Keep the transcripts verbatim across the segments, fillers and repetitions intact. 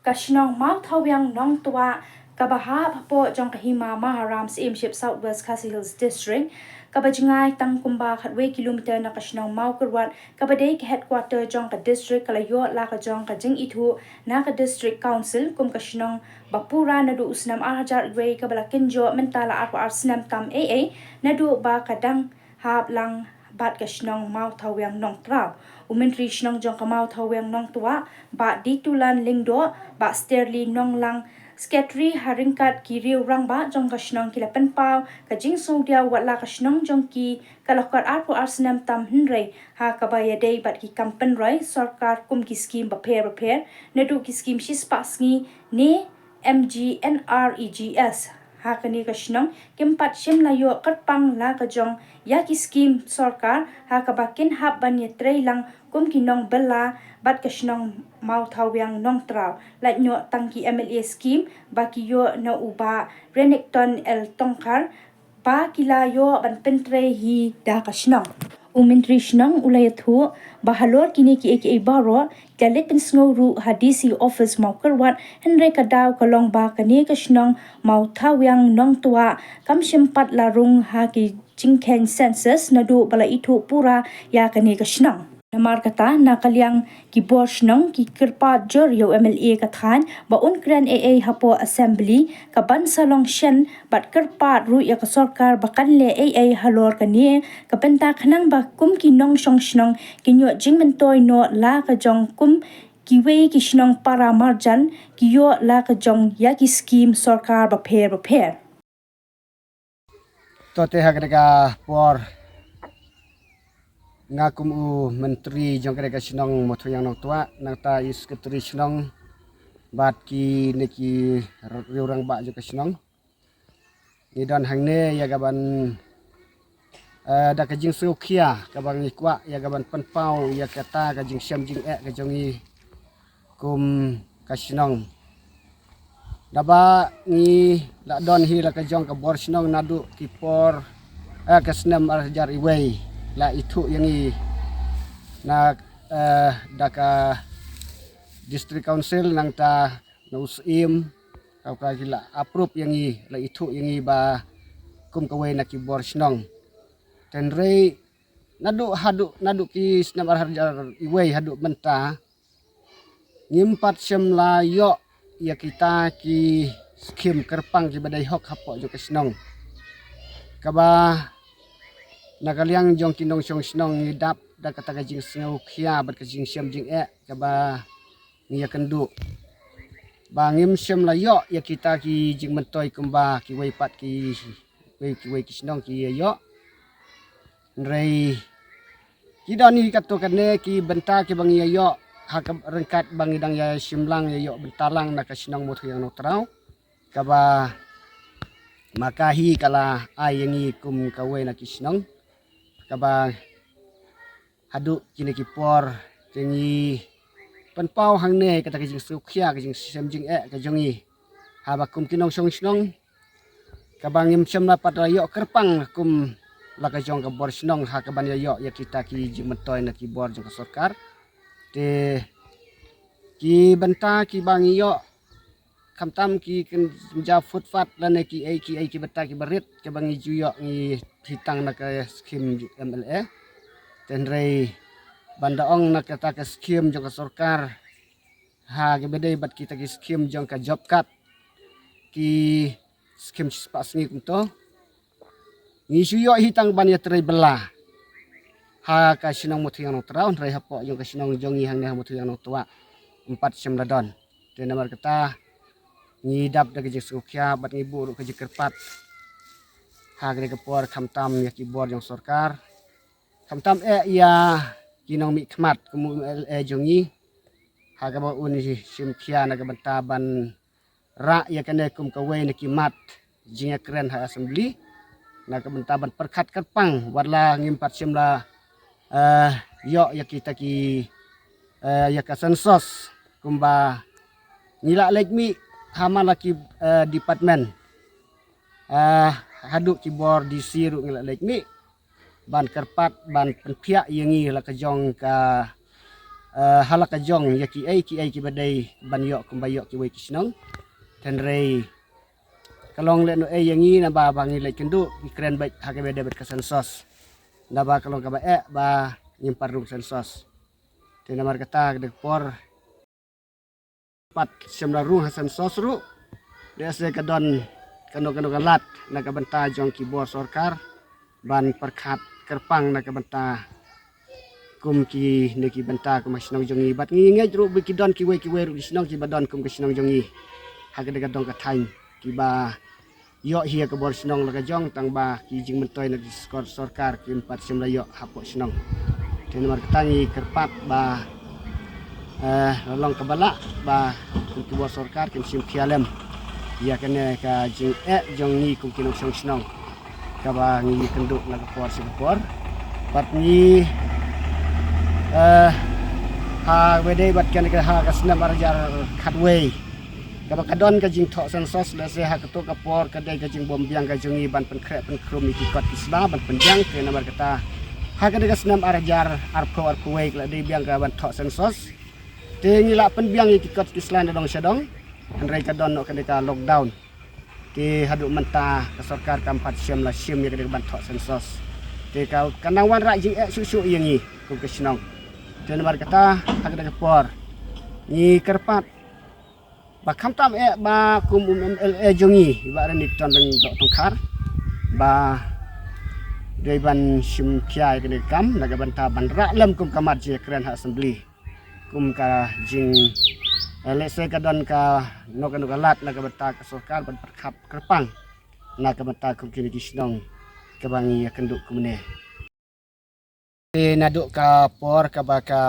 Ka shnong Mawthawiang Nongtwah, kaba hap hapoh jong ka Hima Maharam Syiemship South West Khasi Hills District, kaba jngai tang kumba khatwei kilometer na ka shnong Mawkyrwat, kaba dei ka headquarter jong ka district, ka la ïoh la ka jong ka jingithuh na ka District Council kum ka shnong ba pura naduh u snem ar hajar wei, kaba la kynjoh mynta la arphew ar snem tam ei ei naduh ba ka dang hap lang bad ka shnong Mawthawiang Nongtraw. U Myntri Shnong jong ka Mawthawiang Nongtwah, Bah Ditulan Lyngdoh, Bah Sterling Nonglang, Secretary, ha ryngkat ki riew rangbah jong ka shnong, ki la pynpaw ka jingsngewdiaw wat la ka shnong jong ki ka la kwah arphew ar snem tam, hynrei ha kaba ïadei bad ki kam pynroi sorkar kum ki skim bapher bapher, naduh ki skim shispah sngi ne M G N R E G S. Ha kane ka shnong kim pat shym la ïoh kyrpang la ka jong ïa ki skim sorkar, ha kaba kin hap ban ïatrei lang kum ki nongbylla bad ka shnong Mawthawiang Nongtraw, lait noh tang ki M L A skim ba ki ïoh na u Bah Renikton L Tongkhar, ba ki la ïoh ban pyntrei hi da ka shnong. U Myntri Shnong u la ïathuh ba halor kine kiei kiei baroh, ki la leit pynsngew ruh ha D C office Mawkyrwat, hynrei ka daw ka long ba kane ka shnong Mawthawiang Nongtwah kam shym pat la rung ha ki jingkheiñ census naduh ba la ithuh pura ïa kane ka shnong. Namar kata, na ka liang ki bor shnong ki kyrpad jur ïa u M L A ka thaiñ ba un kren ei ei hapoh Assembly, ka ban sa long shen, bad kyrpad ruh ïa ka sorkar ba kan leh ei ei halor kane ka bynta, khnang ba kum ki nongshong shnong kin ïoh jingmyntoi noh la ka jong kum kiwei ki shnong para marjan ki ïoh la ka jong ïa ki skim sorkar bapher bapher. To te ha kane ka por, nga kum u Myntri jong kane ka shnong Mawthawiang Nongtwah, nangta i Secretary shnong bad kine ki riew rangbah jong ka shnong, ngi don hangne ïa ka ban, eh, da ka jingsngewkhia kaba ngi kwah ïa ka ban pynpaw ïa kata ka jingshem jingeh ka jong ngi kum ka shnong. Naba ngi la don hi la ka jong ka bor shnong naduh ki por, eh, ka snem ar hajar wei, la ithuh ïa ngi na, eh, da ka District Council, nangta na u Syiem, ka, ka ki la approve ïa ngi, la ithuh ïa ngi ba kum kawei na ki bor shnong. Hynrei naduh haduh, naduh ki snem ar hajar wei haduh mynta, ngim pat shym la ïoh ïa kita ki skim kyrpang kiba dei hok hapoh jong ka shnong. Kaba na ka liang jong ki nongshong shnong ngi dap da kata ka jingsngewkhia bad ka jingshem jingeh kaba ngi ïakynduh ba ngim shym la ïoh ïa kita ki jingmyntoi kumba kiwei pat ki, kiwei, kiwei ki shnong ki ïa ïoh. Hynrei ki don hi katto katne ki bynta kiba ngi ïa ïoh ha ka ryngkat ba ngi dang ïa shim lang ïa ïoh bynta lang na ka shnong Mawthawiang Nongtraw, kaba ma ka hi ka la ai ïa ngi kum kawei na ki shnong, kaba haduh kine ki por te ngi pynpaw hangne kata ka jingsngewkhia, ka jingshem jingeh ka jong ngi, haba kum ki nongshong shnong kaba ngim shym la pat la ïoh kyrpang kum la ka jong ka bor shnong ha kaban ïa ïoh ïa kita ki jingmyntoi na ki bor jong ka sorkar. Te ki bynta kiba ngi ïoh, khamtam ki kynja footpath lane ki ei ki ei ki bynta kiba rit kaba ngi ju ïoh ngi hi tang na ka skim M L A. Hynrei ban da ong na kata ka skim jong ka sorkar, ha kaba dei bad kita ki skim jong ka job card, ki skim shispah sngi kumto, ngi shu ïoh hi tang ban ïatrei bylla ha ka shnong Mawthawiang Nongtraw, hynrei hapoh jong ka shnong jong ngi hangne ha Mawthawiang Nongtwah ym pat shym la don. Te namar kata ngi dap da ka jingsngewkhia bad ngi buh ruh ka jingkyrpad ha kane ka por, khamtam ïa ki bor jong sorkar, khamtam eh ïa ki nongmihkhmat kum u M L A jong ngi, ha kaba un shim khia na ka bynta ban rah ïa kane kum kawei na ki mat jingïakren ha Assembly, na ka bynta ban pyrkhat kyrpang wat la ngim pat shym la, eh, ïoh ïa kita ki, eh, ïa ka census kumba ngi la leit mih ha man la ki, eh, department, eh, haduh ki bor D C ruh ngi la leit mih ban kyrpad ban pynphiah ïa ngi la ka jong ka, eh, ha la ka jong ïa kiei kiei kiba dei ban ïoh kumba ïoh kiwei ki shnong. Hynrei ka long lehnohei ïa ngi naba ba ngi leit kynduh, ngi kren beit ha kaba ïadei bad ka census. Naba ka long kaba eh ba ngim pat rung census. Te namar kata ka dei ka por pat shym la rung ha census ruh. Lehse ka don kano kano ka lad na ka bynta jong ki bor sorkar ban pyrkhat kyrpang na ka bynta kum kine ki bynta kum ha shnong jong ngi. Bad ngi ngeit ruh ba ki don kiwei kiwei ruh ki shnong kiba don kum ka shnong jong ngi ha ka dei ka dong ka thaiñ, kiba ïoh hi ïa ka bor shnong la ka jong tang ba ki jingmyntoi na ki sor-, sorkar kim pat shym la ïoh hapoh shnong. Te namar kata ngi kyrpad ba, eh, la long kaba lah ba kum ki bor sorkar kin shim khia lem ïa kane ka jingeh jong ngi kum ki nongshong shnong kaba ngi kynduh na ka por sha ka por. Bad ngi, eh, ha kaba dei bad kane ka ha ka snem ar hajar khatwei kaba ka don ka jingthoh census, lehse ha kato ka por ka dei ka jingbym biang ka jong ngi ban pynkhreh pynkrum ïa ki kot ki sla ban pynbiang. Te namar kata ha ka dei ka snem ar hajar arphew arphew wei ka la dei biang ka ban thoh census. Te ngi la pynbiang ïa ki kot ki sla na dong sha dong. Hynrei ka don noh ka dei ka lockdown. Te haduh mynta ka sorkar kam pat shym la shim ïa ka dei ka ban thoh census. Te ka, ka nang wanrah jingeh shuh shuh ïa ngi kum ka shnong. Te namar kata ha ka dei ka por ngi kyrpad ba khamtam eh ba kum u M L A jong ngi, i Bah Ranitton Lyngdoh Tongkhar, ba dei ban shim khia ïa kane ka kam na ka bynta ban rah lem kum ka mat jingkren ha assembly. Kum ka jing, eh, lehse ka don kano kano ka lad na ka bynta ka sorkar ban pyrkhat kyrpang na ka bynta kum kine ki shnong kaba ngi ïa kynduh kumne. Te naduh ka por kaba ka,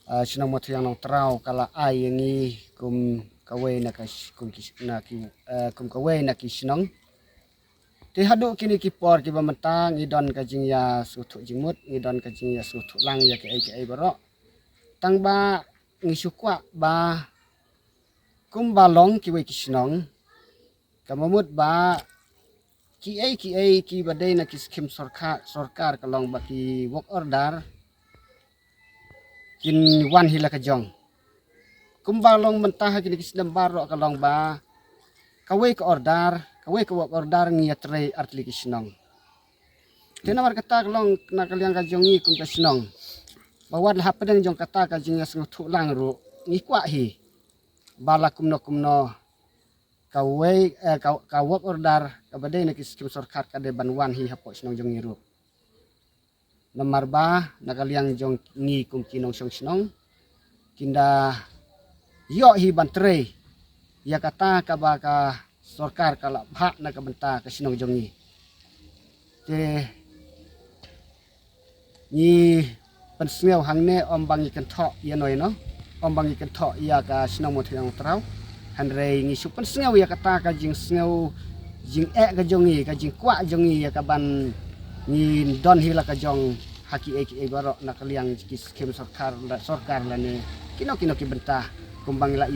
ah, shnong Mawthaïong Nongtraw ka la ai ïa ngi kum kawei na ka sh-, kum ki sh-, na ki, eh, kum kawei na ki shnong. Te haduh kine ki por kiba mynta ngi don ka jingïasngewthuh jingmut, ngi don ka jingïasngewthuh lang ïa kiei kiei baroh. Tang ba ngi shu kwah ba kumba long kiwei ki shnong, ka mut ba kiei kiei kiba dei na ki skim sorkar, sorkar ka long ba ki work order kin wan hi la ka jong. Kumba long mynta ha kine ki snem baroh ka long ba kawei ka order, kawei ka work order ngi ïatrei artylli ki shnong. Te namar kata ka long na ka liang ka jong ngi kum ka shnong, ba wat la hapdeng jong kata ka jingïasngewthuh lang ruh ngi kwah hi ba la kumno kumno kawei, eh, ka, ka work order kaba dei na ki skim sorkar ka dei ban wan hi hapoh shnong jong ngi ruh. Namar ba na ka liang jong ngi kum ki nongshong shnong, kin da ïoh hi ban trei ïa kata kaba ka sorkar ka la bhah na ka bynta ka shnong jong ngi. Te ngi pynsngew hangne ym ba ngi kynthoh ïano ïano, ym ba ngi kynthoh ïa ka shnong Mawthaïong Nongtraw. Hynrei ngi shu pynsngew ïa kata ka jingsngew, jingeh ka jong ngi, ka jingkwah jong ngi ïa ka ban ngi don hi la ka jong ha kiei kiei baroh na ka liang ki skim sorkar, la sorkar lane kino kino ki bynta, kumba ngi la